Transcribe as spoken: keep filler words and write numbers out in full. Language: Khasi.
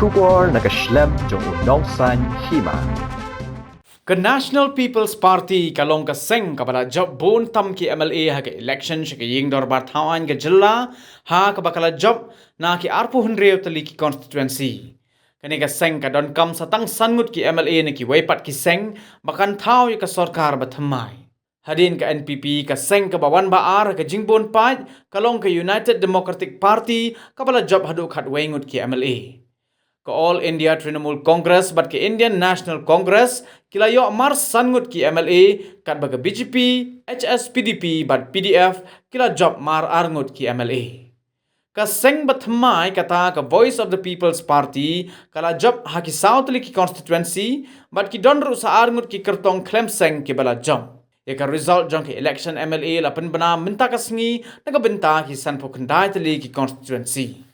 Khubor na ka shlem jong u Nongsaiñ Hima. Ka National People's Party ka long ka seng kaba la jop bun tam ki M L A ha ka election sha ka ïing dorbar thaw aiñ ka jylla, ha kaba ka la jop na ki arphew hynriew tylli ki constituency. Kane ka seng ka donkam sa tang san ngut ki M L A na kiwei pat ki seng ba kan thaw ïa ka sorkar ba thymmai. Hadien ka N P P, ka seng kaba wan ba ar ha ka jingbun paid ka long ka United Democratic Party kaba la jop haduh khatwei ngut ki M L A. Ka All India Trinamool Congress bad ka Indian National Congress ki la ïoh mar san ngut ki M L A, katba ka B J P, H S P D P bad P D F ki la jop mar ar ngut ki M L A. Ka seng ba thymmai kata ka Voice of the People's Party ka la jop ha ki saw tylli ki constituency bad ki don ruh sa ar ngut ki kyrtong khlem seng kiba la jop. Ïa ka result jong ka election M L A la pynbna mynta ka sngi na ka bynta ki sanphew khyndai tylli ki constituency.